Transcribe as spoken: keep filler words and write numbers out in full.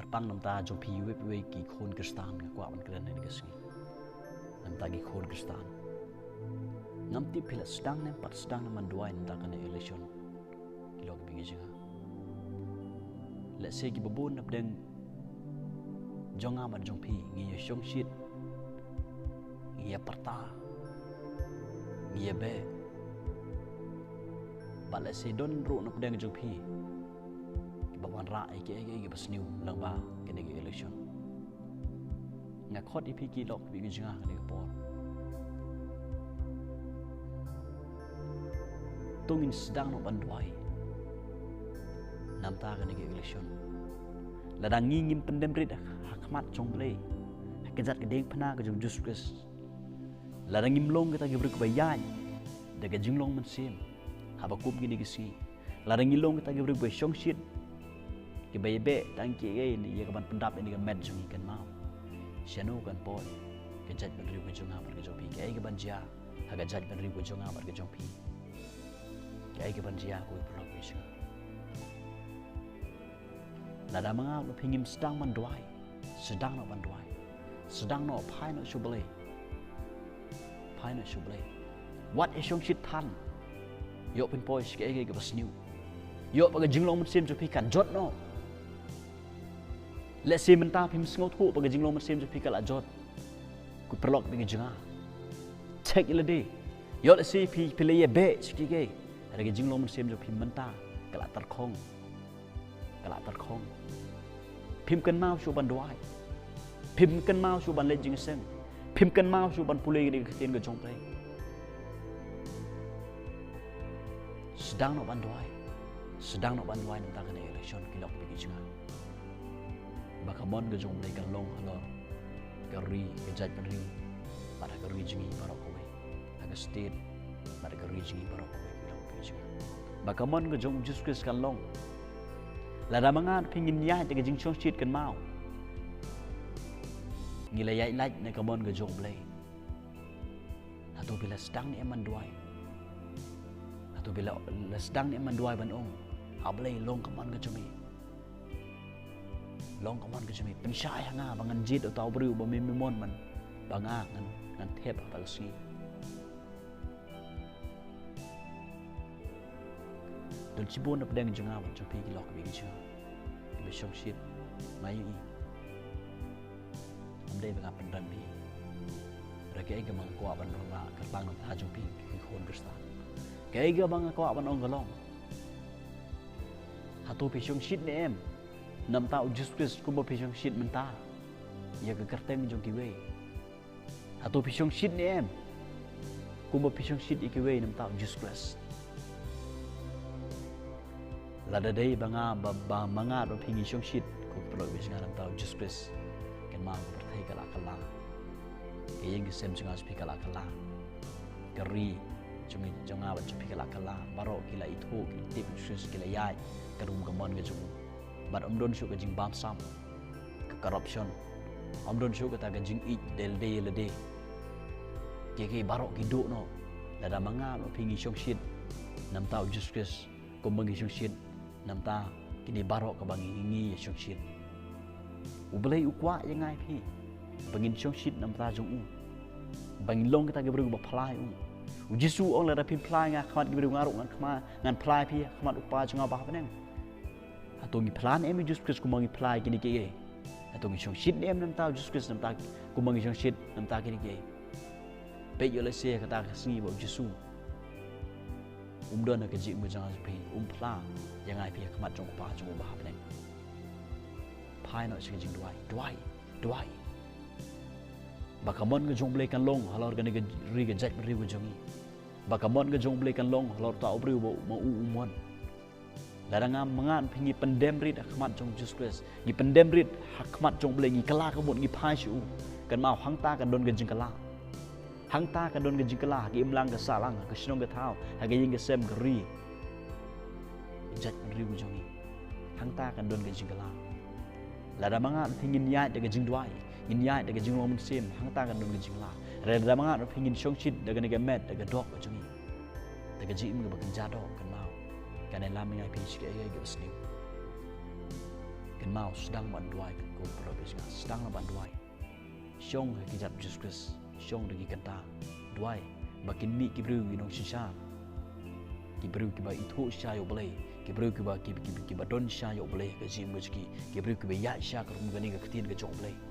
Kyrpang namta jong phi iwei pa iwei ki khun Khristan nga kwah ban kren ha kane ka sngi. Namta ki khun Khristan, ngam tip phi la sdang ne em pat sdang ban duwai namta kane election. Ki long kiba ngi jngai. Lehse kiba bun napdeng jong nga bad jong phi ngi ïa shongshit, ngi ïa pyrta, ngi ïa beh. Bad lehse don ruh napdeng jong phi kiba wanrah ïa kiei kiei kiba sniew lyngba kane ka election. Nga khot ïa phi ki lok kiba ngi jngai ha kane ka por. To ngin sdang noh ban duwai namta kane ka election. Lada ngi ngim pyndem rit ha khmat jong U Blei ha ka jait ka diengphna ka jong U Jisu Khrist, lada ngim long kita ki briew kiba ïaid da ka jinglong mynsiem haba kum kine ki sngi, lada ngi long kita ki briew kiba shongshit, kiba ïa beh tang kiei kiei ïa kaban pyndap ïa ka met jong ngi, kynmaw, shano kan poi ka jaitbynriew ka jong nga bad ka jong phi? Kaei kaban jia ha ka jaitbynriew ka jong nga bad ka jong phi? Kaei kaban jia, ko ki paralok kiba ngi jngai? Lada ma nga bad phi ngim sdang ban duwai, sdang noh ban duwai, sdang noh, phai noh sha U Blei, phai noh sha U Blei. Wat ïa shongshit than. Ïoh phin poi sha kiei kiei kiba sniew. Ïoh ba ka jinglong mynsiem jong phi kan jot noh. Lehse mynta phim sngewthuh ba ka jinglong mynsiem jong phi ka la jot. Ko ki paralok kiba ngi jngai, check ïa lade. Ïoh lehse phi, phi la ïa beh sha kiei kiei, hynrei ka jinglong mynsiem jong phi mynta ka la tyrkhong, ka la tyrkhong. Phim kynmaw shuh ban duwai. Phim kynmaw shuh ban leit jingïaseng. Phim kynmaw shuh ban pule ïa ka ktien ka jong U Blei. Sdang noh ban duwai. Sdang noh ban duwai namta kane ka election, ki lok kiba ngi jngai. Ba ka mon ka jong U Blei kan long halor ka ri, ka jaitbynriew, bad ha ka ri jong ngi baroh kawei, ha ka state bad ha ka ri jong ngi baroh kawei, ki lok kiba ngi jngai. Ba ka mon ka jong U Jisu Khrist kan long. Lada ma nga bad phi ngin ïaid da ka jingshongshit, kynmaw, ngi la ïaid lait na ka mon ka jong U Blei. Hato phi la sdang ne em ban duwai? Hato phi la, la sdang ne em ban duwai ban ong, A Blei, long ka mon ka jong me. Long ka mon ka jong me. Pynshai ha nga ba ngan jied uta u briew uba me, me mon ban, ba nga ngan, ngan thep ha kata ka sngi. Don shibun napdeng jong nga bad jong phi ki lok kiba ngi jngai, kiba shongshit. Nga ïohi. Ym dei ba nga pynrem phi. Hynrei kaei kaba nga kwah ban rah, kyrpang namta jong phi ki khun Khristan, kaei kaba nga kwah ban ong ka long, hato phi shongshit ne em namta U Jisu Khrist kumba phi shongshit mynta ïa ka kyrteng jong kiwei? Hato phi shongshit ne em kumba phi shongshit ïa kiwei namta U Jisu Khrist? Lada dei ba nga, ba, ba ma nga bad phi ngi shongshit, ko ki paralok kiba ngi jngai, namta U Jisu Khrist, kynmaw, ka pyrthei ka la kylla. Ka ïing ka sem jong nga jong phi ka la kylla. Ka ri jong, jong nga bad jong phi ka la kylla. Baroh ki la ithuh, ki tip U Jisu Khrist, ki la ïaid katkum ka mon ka jong u. Bad ym don shuh ka jingbamsap, ka corruption. Ym don shuh kata ka jingïeit dei lade ïa lade. Kiei kiei baroh ki duh noh lada ma nga bad phi ngi shongshit namta U Jisu Khrist kumba ngi shongshit namta kine baroh kaba ngi, ngi ïa shongshit. U Blei u kwah ïa nga ïa phi ba ngin shongshit namta jong u, ba ngin long kita ki briew ba phla ïa u. U Jisu u ong, lada phin phla ïa nga ha khmat ki briew, nga ruh ngan khma, ngan phla ïa phi ha khmat U Kpa jong nga uba ha bneng. Hato ngi phla ne em ïa U Jisu Khrist kumba ngi phla ïa kine kiei kiei? Hato ngi shongshit ne em namta U Jisu Khrist namta kumba ngi shongshit namta kine kiei kiei? Peit, ïoh lehse ha kata ka sngi ba U Jisu um don ha ka jingim ka jong nga jong phi, um phla ïa nga ïa phi ha khmat jong U Kpa jong u uba ha bneng. Phai noh sha ka jingduwai, duwai, duwai. Ba ka mon ka jong U Blei kan long halor kane ka ri ka jaitbynriew ka jong ngi. Ba ka mon ka jong U Blei kan long halor uta u briew ba ma u u mon. Lada nga, ma nga bad phi ngi pyndem rit ha khmat jong U Jisu Khrist, ngi pyndem rit ha khmat jong U Blei, ngi kylla ka mut, ngi phai sha u, kynmaw, hangta kan don ka jingkylla. Hangta kan don ka jingkylla ha ka imlang ka sahlang, ha ka shnong ka thaw, ha ka ïing ka sem, ka ri, ka jaitbynriew ka jong ngi. Hangta kan don ka jingkylla. Lada ma nga bad phi ngin ïaid da ka jingduwai, ngin ïaid da ka jinglong mynsiem, hangta kan don ka jingkylla. Lada ma nga bad phi ngin shongshit da kane ka met, da ka doh ka jong ngi, da ka jingim kaba kynja doh, kynmaw, kan ïalam ïa nga ïa phi sha kiei kiei kiba sniew. Kynmaw, sdang ban duwai, ko para bangeit, sdang ban duwai. Shong ha ki kjat Jisu Khrist, shong da ki kynta, duwai ba kin mih ki briew ki nongsynshar, ki briew kiba ithuh shisha ïa U Blei, ki briew kiba ki, ki, kiba don shisha ïa U Blei ka jingim ka jong ki, ki briew kiba ïaid shisha katkum kane ka ktien ka jong U Blei.